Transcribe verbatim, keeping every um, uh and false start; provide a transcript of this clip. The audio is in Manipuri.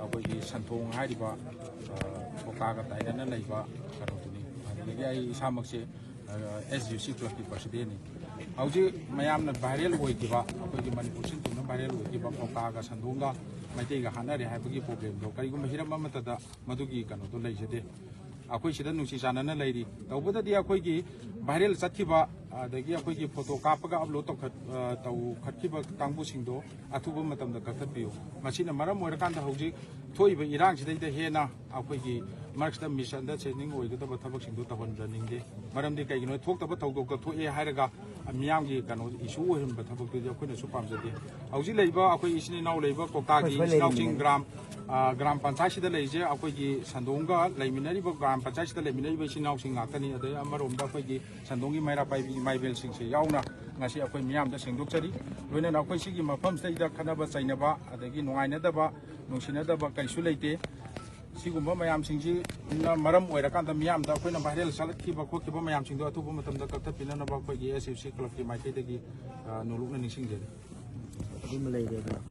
ꯑꯩꯈꯣꯏꯒꯤ ꯁꯟꯊꯣꯡ ꯍꯥꯏꯔꯤꯕ, ꯑ, ꯀꯣꯀꯥꯒ ꯇꯥꯏꯅꯅ ꯂꯩꯕ ꯀꯩꯅꯣꯗꯨꯅꯤ꯫ ꯑꯗꯨꯗꯒꯤ ꯑꯩ ꯏꯁꯥꯃꯛꯁꯦ, ꯑ, ꯑꯦꯁ ꯗꯤ ꯌꯨ ꯁꯤ ꯀ꯭ꯂꯕꯀꯤ ꯄ꯭ꯔꯁꯤꯗꯦꯟꯅꯤ꯫ ꯍꯧꯖꯤꯛ ꯃꯌꯥꯝꯅ ꯚꯥꯏꯔꯦꯜ ꯑꯣꯏꯈꯤꯕ, ꯑꯩꯈꯣꯏꯒꯤ ꯃꯅꯤꯄꯨꯔ ꯁꯤꯟ ꯊꯨꯡꯅ ꯚꯥꯏꯔꯦꯜ ꯑꯣꯏꯈꯤꯕ ꯀꯣꯀꯥꯒ ꯁꯟꯗꯣꯡꯒ ꯃꯩꯇꯩꯒ ꯍꯥꯠꯅꯔꯦ ꯍꯥꯏꯕꯒꯤ ꯄ꯭ꯔꯣꯕ꯭ꯂꯦꯝꯗꯣ ꯀꯔꯤꯒꯨꯝꯕ ꯍꯤꯔꯝ ꯑꯃꯠꯇꯗ ꯃꯗꯨꯒꯤ ꯀꯩꯅꯣꯗꯣ ꯂꯩꯖꯗꯦ꯫ ꯑꯩꯈꯣꯏ ꯁꯤꯗ ꯅꯨꯡꯁꯤ ꯆꯥꯟꯅꯅ ꯂꯩꯔꯤ꯫ ꯇꯧꯕꯗꯗꯤ ꯑꯩꯈꯣꯏꯒꯤ ꯚꯥꯏꯔꯦꯜ ꯆꯠꯈꯤꯕ, ꯑꯗꯒꯤ ꯑꯩꯈꯣꯏꯒꯤ ꯐꯣꯇꯣ ꯀꯥꯞꯄꯒ ꯑꯞꯂꯣꯗ ꯇꯧꯈꯠ-, ꯑ, ꯇꯧꯈꯠꯈꯤꯕ ꯀꯥꯡꯕꯨꯁꯤꯡꯗꯣ ꯑꯊꯨꯕ ꯃꯇꯝꯗ ꯀꯛꯊꯠꯄꯤꯌꯨ꯫ ꯃꯁꯤꯅ ꯃꯔꯝ ꯑꯣꯏꯔꯀꯥꯟꯗ ꯍꯧꯖꯤꯛ ꯊꯣꯛꯏꯕ ꯏꯔꯥꯡꯁꯤꯗꯩꯗ ꯍꯦꯟꯅ ꯑꯩꯈꯣꯏꯒꯤ ꯃꯔꯛꯁꯤꯗ ꯃꯤꯁꯑꯟꯗꯔꯁꯇꯦꯟꯗꯤꯡ ꯑꯣꯏꯒꯗꯕ ꯊꯕꯛꯁꯤꯡꯗꯣ ꯇꯧꯍꯟꯖꯅꯤꯡꯗꯦ꯫ ꯃꯔꯝꯗꯤ ꯀꯩꯒꯤꯅꯣ, ꯊꯣꯛꯇꯕ ꯊꯧꯗꯣꯛꯇ ꯊꯣꯛꯑꯦ ꯍꯥꯏꯔꯒ ꯃꯤꯌꯥꯝꯒꯤ ꯀꯩꯅꯣ ꯏꯁꯨ ꯑꯣꯏꯍꯟꯕ ꯊꯕꯛꯇꯨꯗꯤ ꯑꯩꯈꯣꯏꯅꯁꯨ ꯄꯥꯝꯖꯗꯦ꯫ ꯍꯧꯖꯤꯛ ꯂꯩꯔꯤꯕ ꯑꯩꯈꯣꯏ ꯏꯆꯤꯟ ꯏꯅꯥꯎ ꯂꯩꯔꯤꯕ ꯀꯣꯛꯇꯥꯒꯤ ꯑꯩꯈꯣꯏ ꯏꯆꯤꯟ ꯏꯅꯥꯎꯁꯤꯡ ꯂꯩꯔꯤꯕꯅꯤ꯫ ꯒ꯭ꯔꯥꯝ, ꯑ, ꯒ꯭ꯔꯥꯝ ꯄꯟꯆꯥꯌꯠꯁꯤꯗ ꯂꯩꯔꯤꯁꯦ, ꯑꯩꯈꯣꯏꯒꯤ ꯁꯟꯗꯣꯡꯒ ꯂꯩꯃꯤꯟꯅꯔꯤꯕ ꯒ꯭ꯔꯥꯝ ꯄꯟꯆꯥꯌꯠꯁꯤꯗ ꯂꯩꯃꯤꯟꯅꯔꯤꯕ ꯏꯆꯤꯟ ꯏꯅꯥꯎꯁꯤꯡ ꯉꯥꯛꯇꯅꯤ꯫ ꯑꯗꯩ ꯑꯃꯔꯣꯝꯗ ꯑꯩꯈꯣꯏꯒꯤ ꯁꯟꯗꯣꯡꯒꯤ ꯃꯩꯔꯥ ꯄꯥꯏꯕꯤ ꯏꯃꯥ ꯏꯕꯦꯜꯁꯤꯡꯁꯦ ꯌꯥꯎꯅ ꯉꯁꯤ ꯑꯩꯈꯣꯏ ꯃꯤꯌꯥꯝꯗ ꯁꯦꯡꯗꯣꯛꯆꯔꯤ꯫ ꯂꯣꯏꯅꯅ ꯑꯩꯈꯣꯏ ꯁꯤꯒꯤ ꯃꯐꯝꯁꯤꯗꯩꯗ ꯈꯠꯅꯕ ꯆꯩꯅꯕ, ꯑꯗꯒꯤ ꯅꯨꯡꯉꯥꯏꯅꯗꯕ, ꯅꯨꯡꯁꯤꯅꯗꯕ ꯀꯔꯤꯁꯨ ꯂꯩꯇꯦ꯫ ꯁꯤꯒꯨꯝꯕ ꯃꯌꯥꯝꯁꯤꯡꯁꯤꯅ ꯃꯔꯝ ꯑꯣꯏꯔꯀꯥꯟꯗ ꯃꯤꯌꯥꯝꯗ ꯑꯩꯈꯣꯏꯅ ꯚꯥꯏꯔꯦꯜ ꯆꯠꯈꯤꯕ ꯈꯣꯠꯈꯤꯕ ꯃꯌꯥꯝꯁꯤꯡꯗꯣ ꯑꯊꯨꯕ ꯃꯇꯝꯗ ꯀꯛꯊꯠꯄꯤꯅꯅꯕ ꯑꯩꯈꯣꯏꯒꯤ ꯑꯦꯁ ꯌꯨ ꯁꯤ ꯀ꯭ꯂꯕꯀꯤ ꯃꯥꯏꯀꯩꯗꯒꯤ, ꯑ, ꯅꯣꯂꯨꯛꯅ ꯅꯤꯡꯁꯤꯡꯖꯔꯤ꯫ ꯑꯗꯨꯃ ꯂꯩꯔꯦ ꯑꯗꯨꯅ꯫